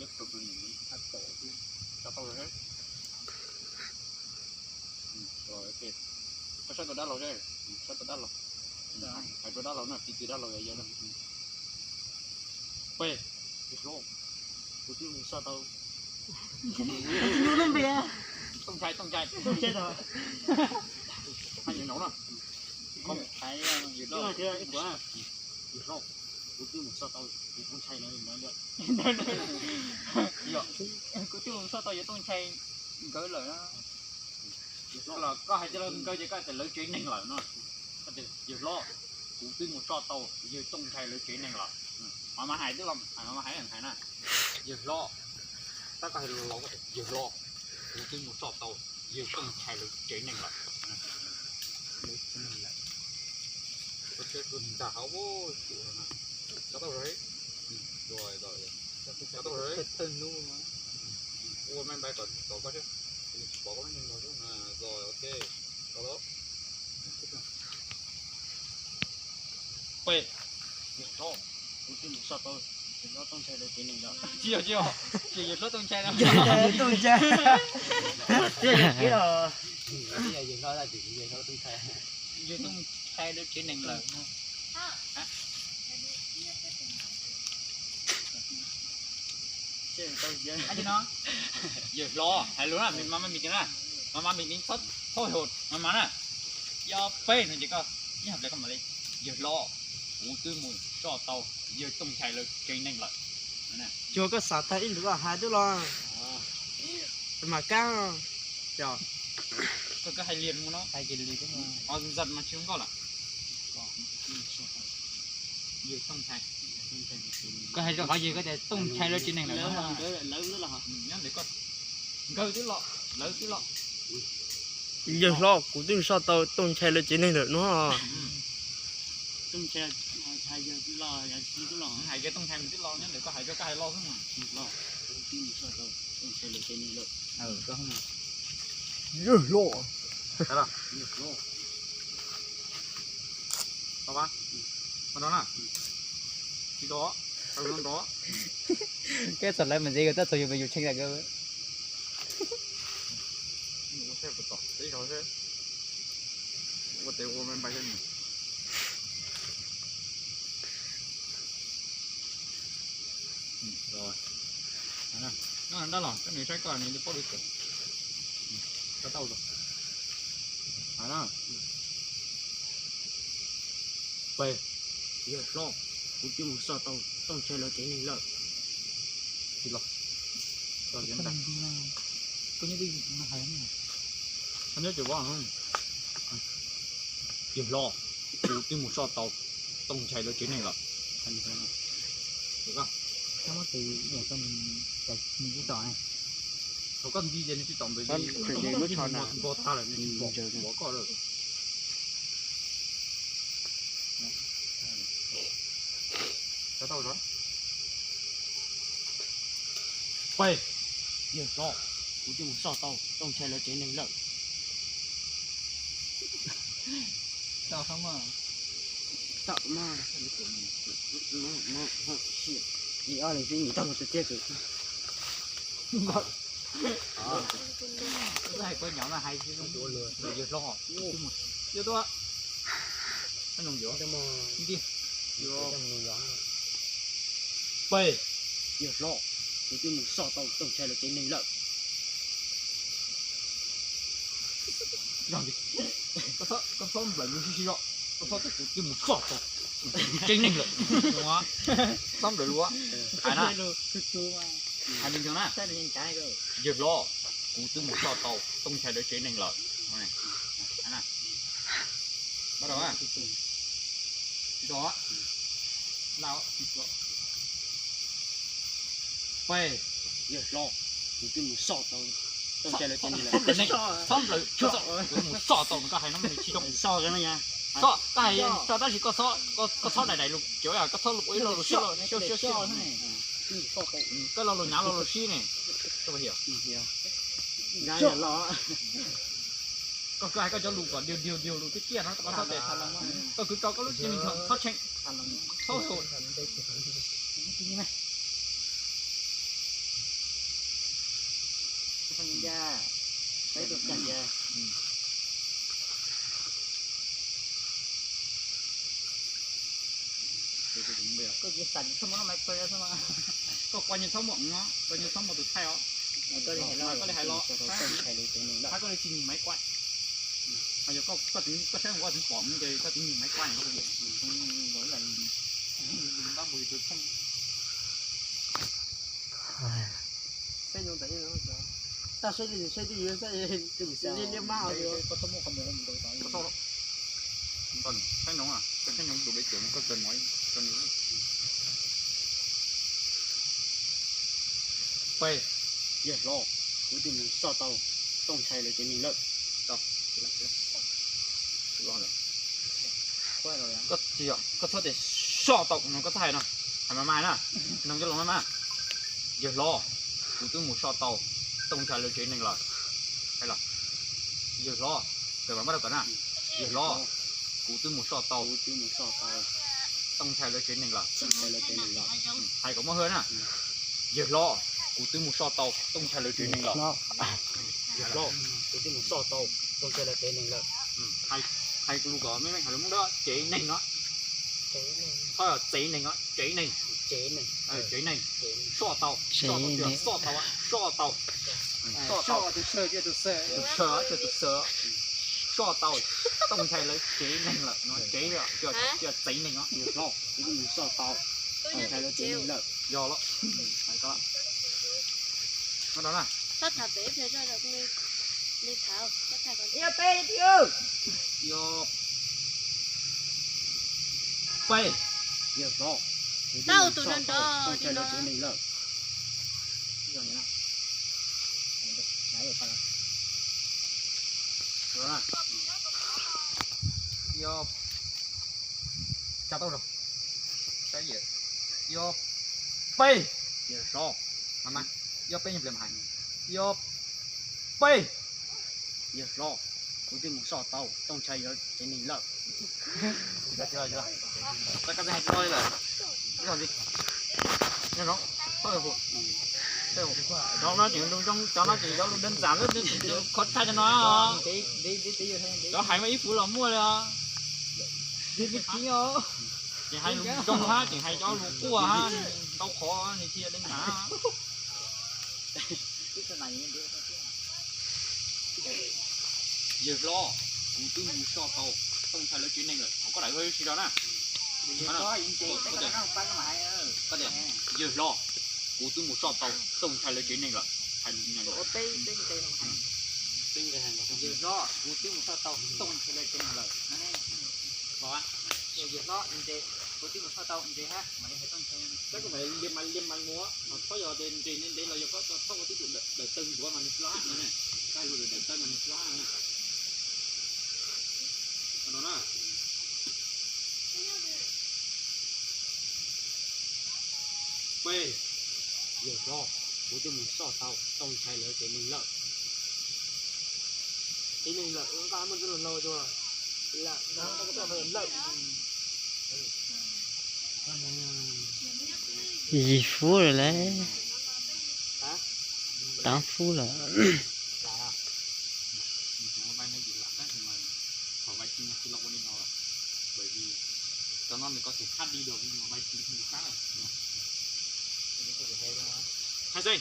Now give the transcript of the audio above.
Tau, tau, tau. Koj saib tau dab laug seb, saib tau dab laug. Hais rau dab laug no, tiv tiv dab laug yog yawg no. Peb, kuv twb mus soj tau. Tooj Nchai, Tooj Nchai. Hais yawg no na. Yawg hlob, kuv twb mus soj tau tus Tooj Nchai no. Kuv twb mus soj tau yawg Tooj Nchai nkawd lawm. Los koj hais tias nkawd ces koj tias lawv tsev neeg lawm no. Koj tias yawg hlob, kuv twb mus soj tau yawg Tooj Nchai lawv tsev neeg lawm. Mas mas hais twb los mas hais hais na. Yawg hlob, tab koj hais los koj tias yawg hlob, kuv twb mus soj tau yawg Tooj Nchai lawv tsev neeg lawm. Cov tau, cov tau, ua me npai kom koj thiab, pov koj lub neej mog, ok, tau lawm. Peb, yawg hlob, kuv twb mus soj tau yawg hlob Tooj Nchai lawv tsev neeg lawm. Tsis yog, tsis yog, tsis yog yawg hlob Tooj Nchai no. Tooj Nchai. Tsis yog, yawg hlob, yawg hlob Tooj Nchai, yawg Tooj Nchai lawv tsev neeg lawm. Yawg hlob, hais lus na, mas mas mis na, mas mas mis, txhob, txhob hais mas mas na. Yog peb no ces koj ib hais ple koj mam li. Yawg hlob, kuv twb mus soj tau yawg Tooj Nchai lawv tsev neeg lawm. Tsuas koj xav tag ib lus hais twb los. Mas kab, koj hais li no, hais li no, mas tsis zoo nkauj lawm. Koj hais rau qhov yawg, koj tias Tooj Nchai lawv tsev neeg lawm no. Nyob ntawm koj, nkawd twb los, lawv twb los. Yawg hlob, kuv twb soj tau Tooj Nchai lawv tsev neeg lawm no. Hais tias Tooj Nchai twb los, nyob ntawm koj hais, koj hais los xwb mas. Yawg hlob. Tau, tau na. Tsis tau, tau no. Koj txog lawv mas ntshe koj twb txog yus mas yus tsheej tag kawg. Ua teb ua me npai xwb. Dab los koj nws saib koj nws li paub li kawm. Koj tau los. Hais na. Peb, yawg hlob, kuv twb mus soj tau Tooj Nchai lawv tsev neeg lawm. Tsis los. Koj nyob twj hais, koj nyob ces ua. Yawg hlob, kuv twb mus soj tau Tooj Nchai lawv tsev neeg lawm. Thaum koj nti ces nws tsis tau ntawd, nws npog tag lawm, nws tsis pom koj lawm. Peb, yawg hlob, kuv twb mus soj tau Tooj Nchai lawv tsev neeg lawm. Tau mas. Li ob leeg xwb nws tau tus tiag tus. Hais koj nyob mas hais tsis zoo, yawg hlob. Yawg tuaj. Peb, yawg hlob, kuv twb mus soj tau Tooj Nchai lawv tsev neeg lawm. Koj txhob nplawm lus sib sib zog, koj txhob tias kuv twb mus soj tau tsev neeg lawm. Txhob nplawm lus, hais na. Hais li no na. Yawg hlob, kuv twb mus soj tau Tooj Nchai lawv tsev neeg lawm. Hais na. Bắt đầu á. Tsis tau. Peb, yawg hlob, kuv twb mus soj tau Tooj Nchai lawv tsev neeg lawm. Txhob nplawm, kuv twb mus soj tau, koj hais no nws tsis zoo. Soj, koj hais soj tab sis koj txhob daim daim lus cov, koj txhob ua ib lo lus sib, koj lo lus nyav lo lus sib ne. Koj hais koj cov lus kom diaug diaug diaug lus tiag tiag no, koj txhob tias, koj kwv rau koj lub cev me ntsis txhob tsheej, txhob hu. Koj tsis xav txhob muab lub maiv pawg, koj kua nyias txhob muab, koj nyias txhob muab tus thaij os. Koj li hais los, koj li tsis nyiam maiv kuaj. Yog koj tseem, koj saib koj tseem pom ces koj tsis nyiam maiv kuaj. Tag saib li saib twj ywm, liab liab mab os. Saib nyob, saib nyob tus peb cem koj kawg mov. Peb, yawg hlob, kuv twb mus soj tau, tau ntshai lawv tsev neeg lawm. Koj tsis, koj txhob tias soj tau no, koj txhob hais no, hais mas mas na, no coj los mas mas. Yawg hlob, kuv twb mus soj tau, tau ntshai lawv tsev neeg lawm. Hais los, yawg hlob, kawm mas npaj rau kawm na. Yawg hlob, kuv twb mus soj tau, tau ntshai lawv tsev neeg lawm. Hais kom muaj hwj na. Yawg hlob, kuv twb mus soj tau, tau ntshai lawv tsev neeg lawm. Yawg hlob, kuv twb mus soj tau, tau ntshai lawv tsev neeg lawm. Hais lus kom meej meej, hais lus Hmoob Dawb, tsev neeg no. Tsev neeg os, tsev neeg. Tsev neeg. Soj tau, soj tau, soj tau, soj tau. Soj, tus sawv, tus sawv. Soj tau, tau ntshai lawv tsev neeg lawm no, tsev, tsev neeg os. Yawg hlob, kuv twb mus soj tau, tau ntshai lawv tsev neeg lawm. Yog los, hais ko, no na. Yog peb, peb, yawg hlob, kuv twb mus soj tau, tau ntshai lawv tsev neeg lawm. Yog, tsa tau, yog peb, yawg hlob, yog peb, yawg hlob, kuv twb mus soj tau, tau ntshai lawv tsev neeg lawm. Cov no ces lus zoo, cov no ces yuav lus deev ntxas, qhov thaij cov no, cov hais mas ib fuv los muaj li os. Ces hais lus zoo hab, ces hais cov lus quaj hab, tau qhov nws thiaj deev ntxas. Yawg hlob, kuv twb mus soj tau, tau ntshai lawv tsev neeg lawm, koj daim ua si rau na. Yawg hlob, kuv twb mus soj tau, tau ntshai lawv tsev neeg lawm. Hais lus, yawg hlob, kuv twb mus soj tau, tau ntshai lawv tsev neeg lawm. Yawg hlob, kuv twb mus soj tau, ntse hab, mam li hais tau ntshai. Tab kuv mam li mas li mas mus, txhob yog tias ntse ntev los yog koj txhob ua tib tug dawm tawg ntuav mas nws tsis loj hab no ne. Koj hais lus dawm tawg mas nws tsis loj hab no. Peb, yawg hlob, kuv twb mus soj tau, tau ntshai lawv tsev neeg lawm. Tsev neeg lawm, koj muaj tus laus laus lawm. Yim fub lawm lauj. Taav fub lawm. Hais xwb.